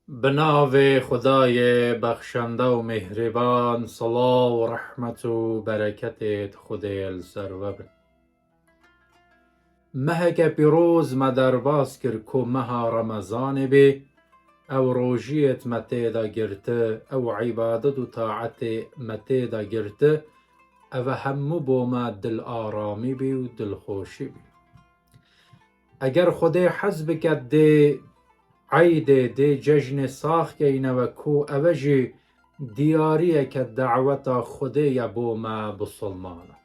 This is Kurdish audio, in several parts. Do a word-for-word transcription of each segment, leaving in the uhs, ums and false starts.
Bi navê Xwedayê bexşende û mêhrîban, silav û rehmet û bereketê Xwedê li ser we bin. Meheke pîroz me derbas kir ku meha Remezanê bê, ew rojiyêt me tê de girti, ew îbadet û taetê me tê de girti, ev hemû bo me dilaramî bî û dilxweşî bî. Eger Xwedê hez bike dê eydê, dê cejnê sax keyne we ku ev e jî diyariyeke daweta Xwedê ye bo me bisilmanan.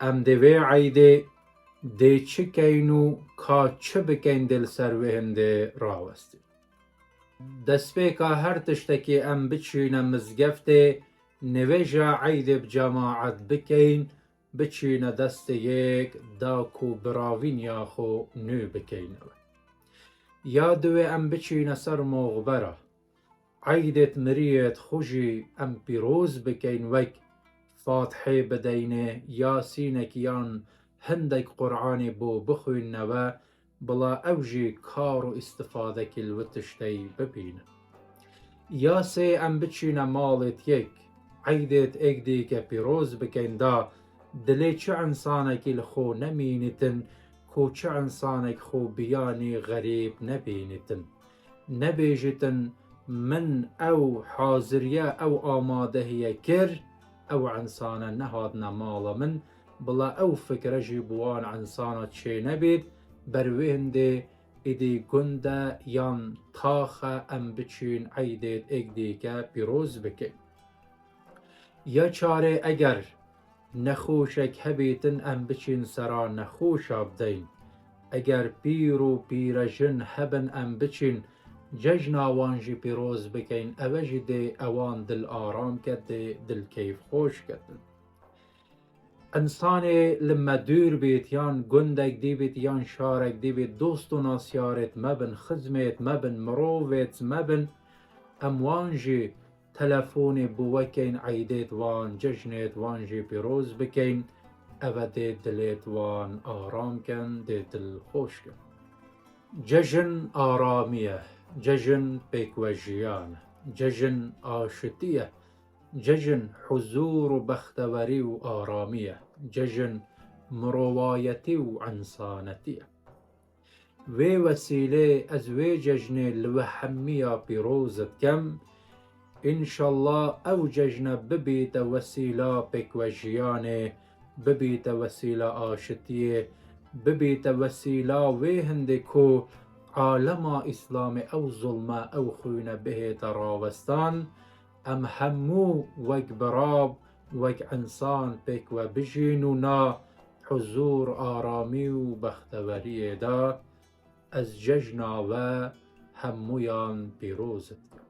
Em dê vê eydê dê çi keyn û ka çi bikeyn dê li ser wê hindê rawestîn. Destpêka her tiştekî em biçîne mizgeftê, nivêja eydê bi cemaet bikeyn, biçîne destê yek da ku biravîniya xwe nû bikeyne we. Ya diwê em biçîne ser moxbera. Eydêt miriyêt xwe jî em pîroz bikeyn wek Fatihê bideynê, Yasînek yan hindek Quranê bo bixwînne we, bila ew jî kar û îstifadekî li wi tiştey bibînin. Ya sê em biçîne malêt yek, eydêt êk dîke pîroz bikeyn da dilê çi însanekî li xwe nemînîtin ku çi însanek xwe biyanî xerîb nebînîtin. Nebêjîtin, min ew haziriye, ew amadehiye kir, ew însane nehatine mala min, bila ew fikre jî bi wan însana çênebît, ber wê hindê êdî gund e yan tax e em biçîn eydêt êk dîke pîroz bikin. Ya çarê eger nexweşek hebîtin em biçîn sera nexweşa bideyn. Eger pîr û pîrejin hebin em biçîn cejna wan jî pîroz bikeyn, ev e jî dê ewan dilaram ke, dê dilkeyfxweş ketin. Însanê li me dûr bît, yan gundek dî bît, yan şarek dî bît, dost û nasyarêt me bin, xizmêt me bin, mirovêt me bin, em wan jî telefonê bi we keyn, eydêt wan, cejnêt wan jî pîroz bikeyn, ev e dê dilêt wan aram ken, dê dilxweş ken. Cejin aramî ye, cejin pêkvejiyan e, cejin aşitî ye, cejin huzûr û bextewerî û aramî ye, cejin mirovayetî û însanetî ye. Wê wesîlê ez wê cejnê li we hemiya pîroz dikem. Înşallah ew cejne bibîte wesîla pêkvejiyanê, bibîte wesîla aşitiyê, bibîte wesîla wê hindê ku alema Îslamê ew zulme, ew xwîne bihête rawestan. Em hemû wek birav, wek însan pêk we bijîn û na huzûr, aramî û bexteweriyê de ez cejna we hemûyan pîroz dikim.